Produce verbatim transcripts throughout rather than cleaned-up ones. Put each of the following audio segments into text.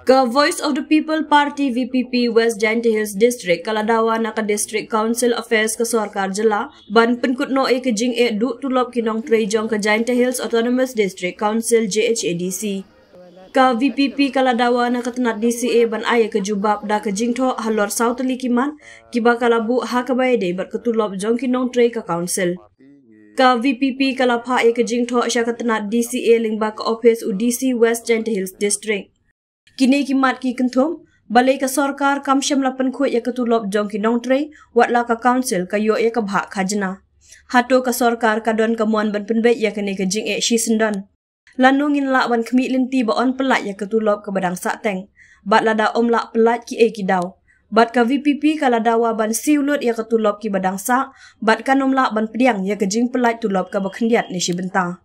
Ka Voice of the People Party, V P P, West Jaintia Hills District ka la dawa na ka District Council Affairs ka sorkar jylla ban pynkut noh ïa ka jingeh duh tulop ki nongtrei jong ka Jaintia Hills Autonomous District Council, J H A D C. Ka V P P ka la dawa na ka tnat D C A ban ai ïa ka jubab da ka jingthoh halor saw tylli ki mat kiba ka la buh ha kaba ïadei bad ka tulop jong ki nongtrei ka council. Ka V P P ka la phah ïa ka jingthoh sha ka tnat D C A lyngba ka ophis u D C West Jaintia Hills District. Kine ki mat ki kynthup, balei ka sorkar kam shym la pynkhuid ïa ka tulop jong ki nongtrei, wat la ka council ka ïoh ïa ka bhah khajna. Hato ka sorkar ka don ka mon ban pynbeit ïa kane ka jingeh shisyndon. Lano ngin lah ban khmih lynti ba yn pyllait ïa ka tulop kaba dang sahteng. Bad lada ym lah pyllait kiei ki daw. Bad ka V P P ka la dawa ban siew lut ïa ka tulop kiba dang sah, bad kan ym lah ban pdiang ïa ka jingpyllait tulop kaba khyndiat ne shi bynta.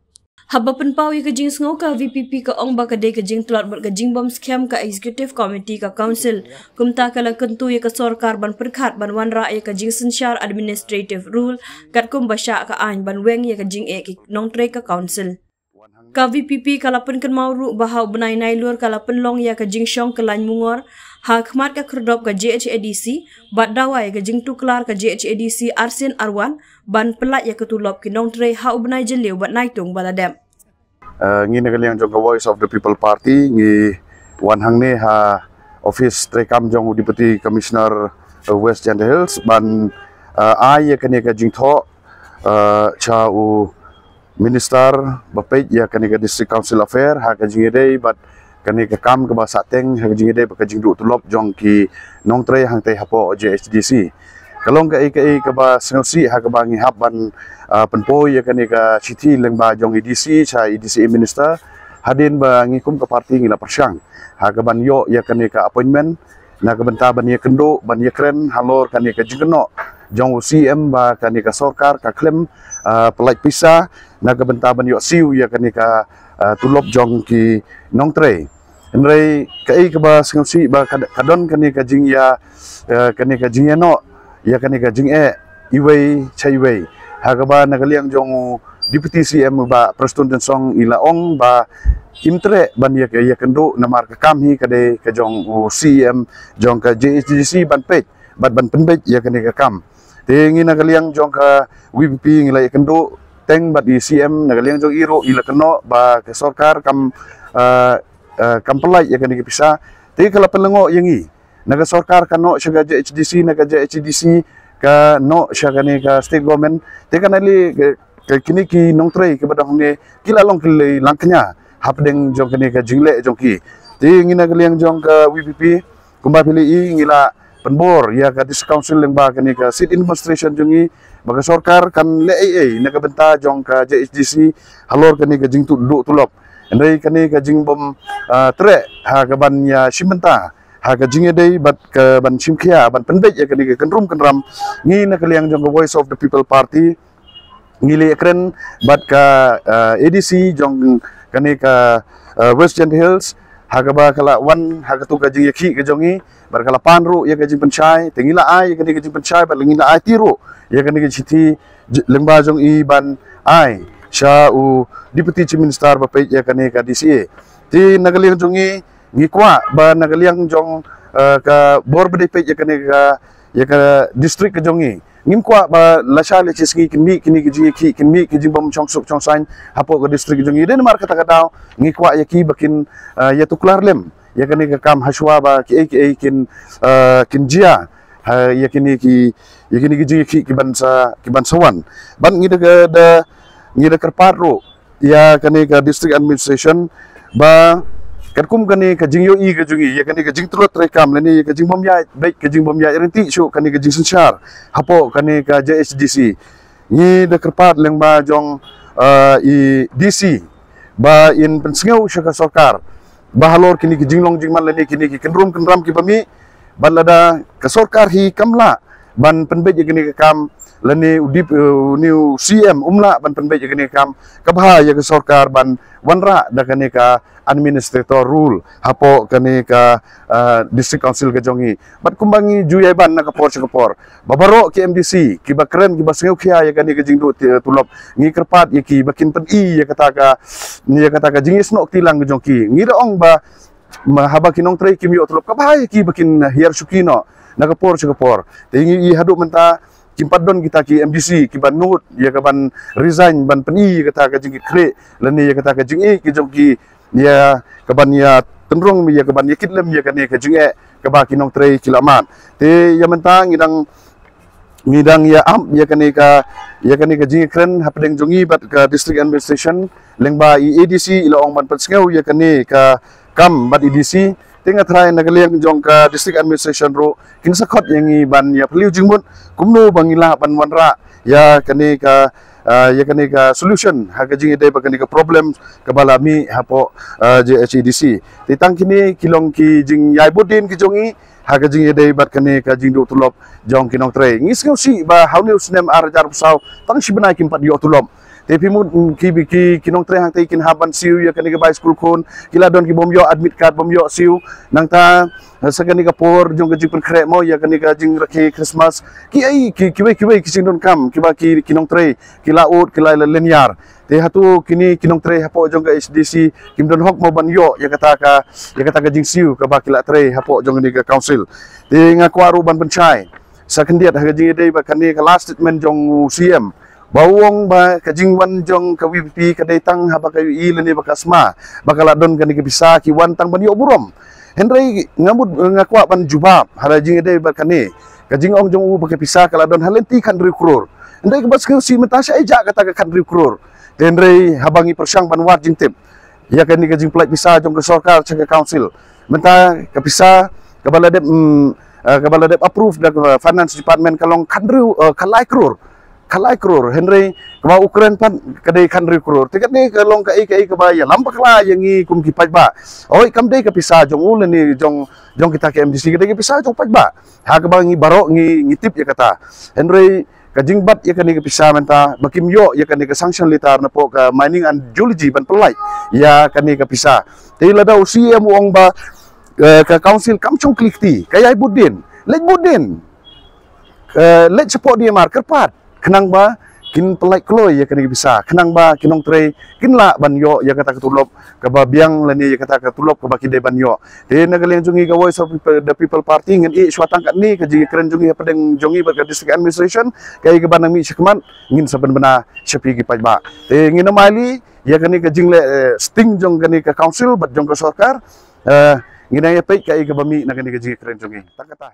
Haba pynpaw ïa ka jingsngew, ka V P P ka ong ba ka dei ka jingtlot bad ka jingbym skhem ka Executive Committee ka Council. Kumta ka la kyntu ïa ka sorkar ban pyrkhat ban wanrah ïa ka jingsynshar administrative rule katkum ba shah ka aiñ ban weng ïa ka jingeh ki nongtrei ka Council. Ka V P P ka la pynkynmaw ruh ba ha u bnai Nailur ka la pynlong ïa ka jingshong kyllaiñ mungor ha khmat ka khyrdop ka J H A D C, bad dawa ïa ka jingtuklar ka J H A D C arsien arwan ban pyllait ïa ka tulop ki nongtrei ha u bnai Jylliew bad Naitung ba la dep. Uh, ngi na ka liang jong ka Voice of the People Party ngi wan hangne ha office treikam jong u Deputy Commissioner, uh, West Jaintia Hills ban, uh, ai ïa kane ka jingthoh, uh, cha u Minister ba peit ïa kane ka District Council Affair ha ka jingïadei bad kane ka kam kaba sahteng ha ka jingïadei bad ka jingduh tulop jong ki nongtrei hangtei hapoh J H D C. Ka long kaei kaei kaba sngewsih ha kaba ngi hap ban, ah, pynpoi ïa kane ka shithi lyngba jong i D C sha i D C Minister, hadien ba ngi kum ka party ngi la pyrshang ha kaban ïoh ïa kane ka appointment na ka bynta ban ïakynduh ban ïakren halor kane ka jingkynnoh jong u C M ba kane ka sorkar ka khlem, ah, pyllait pisa na ka bynta ban ïoh siew ïa kane ka, ah, tulop jong ki nongtrei. Hynrei kaei kaba sngewsih ba ka, ka don kane ka jingïa, eh, kane ka jingïanoh ïa kane ka jingeh iwei cha iwei. Ha kaba na ka liang jong u Deputy C M Bah Prestone Tynsong i la ong ba im treh ban ïa, ïakynduh namar ka kam hi ka dei ka jong u C M jong ka J H D C ban peit bad ban pynbeit ïa kane ka kam. Te ngi na ka liang jong ka V P P ngi la ïakynduh teng bad i C M na ka liang jong i ruh i la kynnoh ba ka sorkar kam, ah, ah, kam pyllait ïa kane ka pisa. Te ka la pynlyngngoh ïa ngi. Na ka sorkar ka noh sha ka J H D C, na ka J H D C ka noh sha kane ka state government. Te ka na lei ka, ka kine ki nongtrei kiba dang hangne ki la long ki lei lang kñia hapdeng jong kane ka jingleh jong ki. Te ngi na ka liang jong ka V P P kumba phi la i ngi la pynbor ïa ka District Council lyngba kane ka sit-in demonstration jong ngi ba ka sorkar kan leh ei ei na ka bynta jong ka J H D C halor kane ka jingduh tulop. Hynrei kane ka jingbym, ah, treh ha kaban ïa shim bynta ha ka jingïadei bad kaban shim khia ban pynbeit ïa kane ka kynrum kynram, ngi na ka liang jong ka Voice of the People Party ngi la ïakren bad ka, ah, A D C jong kane ka, ah, West Jaintia Hills ha kaba ka la wan ha katu ka jingïakhih ka jong ngi bad ka la pan ruh ïa ka jingpynshai. Te ngi la ai ïa kane ka jingpynshai bad ngi la aiti ruh ïa kane ka shithi j-, lyngba jong i ban ai sha u Deputy Chief Minister ba peit ïa kane ka D C A. Te na ka liang jong ngi ngi kwah ba na ka liang jong, eh, ka bor ba dei peit ïa kane ka, ïa ka district ka jong ngi, ngim kwah ba lashai lashisngi kin mih kine ki jingïakhih, kin mih ki jingbym shongsuk shongsaiñ hapoh ka district ka jong ngi. Dei namar kata ka daw ngi kwah ïa ki ba kin, eh, ïatuklar lem ïa kane ka kam hashwa ba kiei kiei kin, eh, kin jia ha ïa kine ki, ïa kine ki jingïakhih ki ban sa, ki ban sa wan. Bad ngi da, da, ngi da kyrpad ruh ïa kane ka district administration ba katkum kane ka jingïohi ka jong ngi ïa kane ka jingtlot treikam lane ïa ka jingbym ïaid beit, ka jingbym ïaid ryntih shuh, kane ka jingsynshar hapoh kane ka J H D C. Ngi da kyrpad lyngba jong, ah, i D C ba in pynsngew sha ka sorkar ba halor kine ki jinglong jingman lane kine ki kynrum kynram kiba mih, bad lada ka sorkar hi kam lah ban pynbeit ïa kane ka kam lane u dip, eh, une u C M um lah ban pynbeit ïa kane ka kam, ka bha ïa ka sorkar ban wanrah da kane ka administrator rule hapoh kane ka, eh, district council ka jong ngi. Bad kumba ngi ju ïai ban na ka por sha ka por ba baroh ki M D C kiba kren kiba sngewkhia ïa kane ka jingduh ti-, tulop, ngi kyrpad ïa ki ba kin pyni ïa kata ka, ïa kata ka jingïasnoh kti lang ka jong ki. Ngi da ong ba Ma haba ki nongtrei kim ïoh tulop, ka bha ïa ki ba kin hiar shuki noh na ka por sha ka por. Te ngi i haduh mynta kim pat don kita ki M D C kiba nud ïa ka ban resign ban pyni ïa kata ka jingkitkhlieh lane ïa kata ka jingïeit ka jong ki, ïa ka ban ïa tynrong ïa ka ban ïa kit lem ïa kane ka jingeh kaba ki nongtrei ki la mad. Te ïa mynta ngi dang ngi dang ïa ap ïa kane ka ïa kane ka jingkren hapdeng jong ngi bad ka district administration, lyngba i A D C i la ong ban pynsngew ïa kane ka kam bad i D C. Te nga tharai na ka liang jong ka district administration ruh kin sa khot ïa ngi ban ïa phylliew jingmut kumno ba ngi lah ban wanrah ïa kane ka, ah, ïa kane ka solution ha ka jingïadei bad kane ka problem kaba la mih hapoh, ah, J H A D C. Te tang kine ki long ki jingïai bud dien ki jong ngi ha ka jingïadei bad kane ka jingduh tulop jong ki nongtrei. Ngi sngewsih ba ha une u snem ar hajar arphew saw tang shi bnai kim pat ïoh tulop. Te phi mut, mm, ki ki ki nongtrei hangtei kin hap ban siew ïa kane ka bai skul khun, ki la don ki bym ïoh admit card, bym ïoh siew. Nangta sa kane ka por jong ka jingpynkhreh mo ïa kane ka jingrakhe Christmas, ki ai ki kiwei kiwei ki jingdonkam kiba ki ki nongtrei ki la ud, ki la lynñiar. Te hato kine ki nongtrei hapoh jong ka H D C kim don hok mo ban ïoh ïa kata ka, ïa kata ka jingsiew kaba ki la trei hapoh jong kane ka council? Te nga kwah ruh ban pynshai sa khyndiat ha ka jingïadei bad kane ka last statement jong u C M, ba u ong ba ka jingwan jong ka V P P ka dei tang haba ka ïohi lane ba ka sma ba ka la don kane ka pisa, ki wan tang ban ïoh burom. Hynrei nga mut nga kwah ban jubab ha la jingïadei bad kane ka jingong jong u ba ka pisa ka la don ha lynti khathynriew klur. Hynrei kaba sngewsih mynta sha ïa kata ka khathynriew klur. Te hynrei haba ngi pyrshang ban wad jingtip ïa kane ka jingpynlait pisa jong ka sorkar sha ka council, mynta ka pisa kaba la dep, mm, eh, kaba la dep approve da ka finance department ka long khathynriew, eh, ka lai klur, ka lai klur. Hynrei kaba u kren pat ka dei khathynriew klur. Te kane ka long kaei kaei kaba ïalam bakla ïa ngi kum ki paidbah. Oi, kam dei ka pisa jong u lane jong jong kita ki M D C, ka dei ka pisa jong paidbah. Ha kaba ngi baroh ngi ngi tip ïa kata. Hynrei ka jingbat ïa kane ka pisa mynta ba kim ïoh ïa kane ka sanction letter napoh ka Mining and Geology ban pynlait ïa kane ka pisa. Te lada u C M u ong ba, eh, ka council kam shong kli kti, ka ïai bud dien, leit bud dien, eh, leit shapoh D M R kyrpad khnang ba kin pynlait kloi ïa kane ka pisa, khnang ba ki nongtrei kin lah ban ïoh ïa kata ka tulop kaba biang lane ïa kata ka tulop kaba ki dei ban ïoh. Te na ka liang jong ngi ka Voice of People, the People Party, ngan ïeh shuwa tang katne ka jingkren jong ngi hapdeng jong ngi bad ka district administration, kaei kaba nang mih shakhmat ngin sa pynbna sha phi ki paidbah. Te ngin ym ailad ïa kane ka jingleh, eh, sting jong kane ka council bad jong ka sorkar. Eh, ngin ïa peit kaei kaba mih na kane ka jingkren jong ngi. Tang kata.